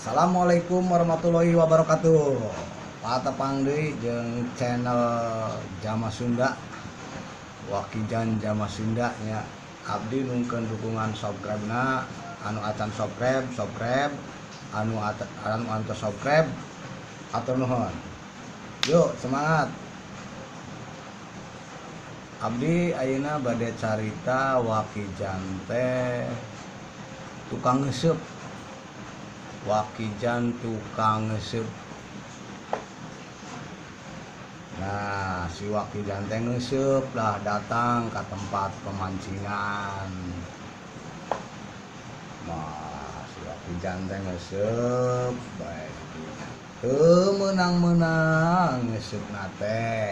Assalamualaikum warahmatullahi wabarakatuh. Patepang deui jeung channel Jama Sunda, Wakijan Jama Sunda nya. Abdi nungkeun dukungan subscribe-na, anu acan subscribe, subscribe, anu anu antos subscribe atur nuhun. Yuk semangat. Abdi ayeuna bade carita Wakijan teh tukang ngeuseup. Wakijan tukang ngeuseup. Nah, si Wakijan teh ngeuseup lah, datang ke tempat pemancingan. Nah, si Wakijan teh ngeuseup bae teu meunang-meunang ngeuseup teh.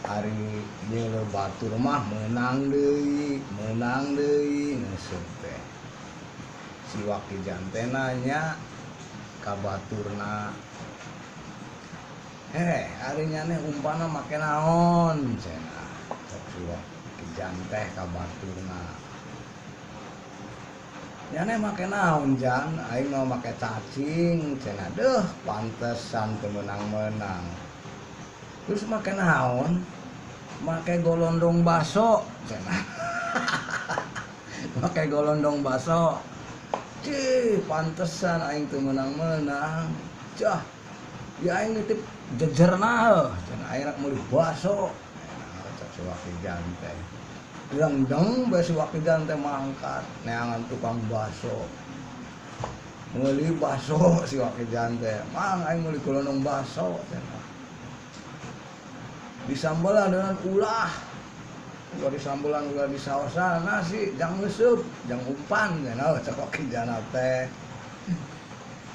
Ari nyeuleuh batur mah meunang deui ngeuseup teh. Si Wakijan teh nanya ka baturna, "Heh, ari nyaneh umpana make naon?" cenah. Cek si Wakijan teh ka baturna, "Nyaneh make naon, Jan? Aing mah make cacing." Cenah. Deuh, pantesan teu meunang-meunang. Terus make naon? Make golondong baso cenah. Make golondong baso. Cih, pantesan aing teu meunang-meunang. Cah, ya aing nitip jejerna heuh. Cenah aing rek meuli baso. Nah, cek si Wakijan teh. Deng-deng bae si Wakijan teh mangkat neangan tukang baso. Meuli baso si Wakijan teh. Mang aing meuli golondong baso cenah. Disambelan dengan ulah. Ulah disambelan ulah disaosan nasi jang ngeuseup, jang umpan cenah cek Wakijan teh.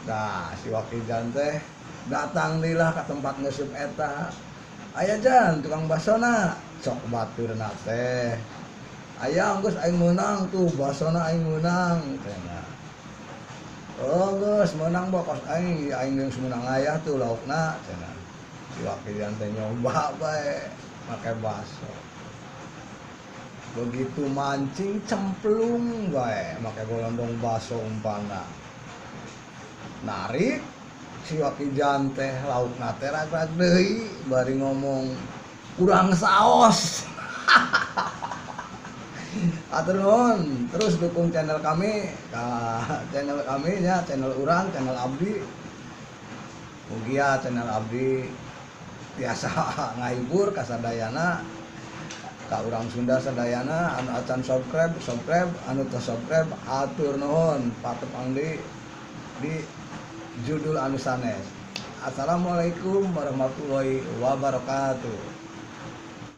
Nah, si Wakijan teh datang deui lah ka tempat ngeuseup eta. Aya Jan tukang basona, cok baturna teh. Aya geus aing meunang tuh basona aing meunang cenah. Oh geus meunang bokos aing, aing geus meunang aya tuh laukna cenah. Si Wakijan teh nyoba bae make baso. Begitu mancing cemplung bae make golondong baso umpana. Narik si Wakijan teh laukna teh rag-rag deui bari ngomong kurang saos. Atur nuhun, terus dukung channel kami, channel kami nya, channel urang, channel abdi. Mugia channel abdi tiasa ngahibur ka sadayana, ka urang Sunda sadayana. Anu acan subscribe, subscribe, anu teu subscribe atur nuhun. Patepang deui di judul anu sanes. Assalamualaikum warahmatullahi wabarakatuh.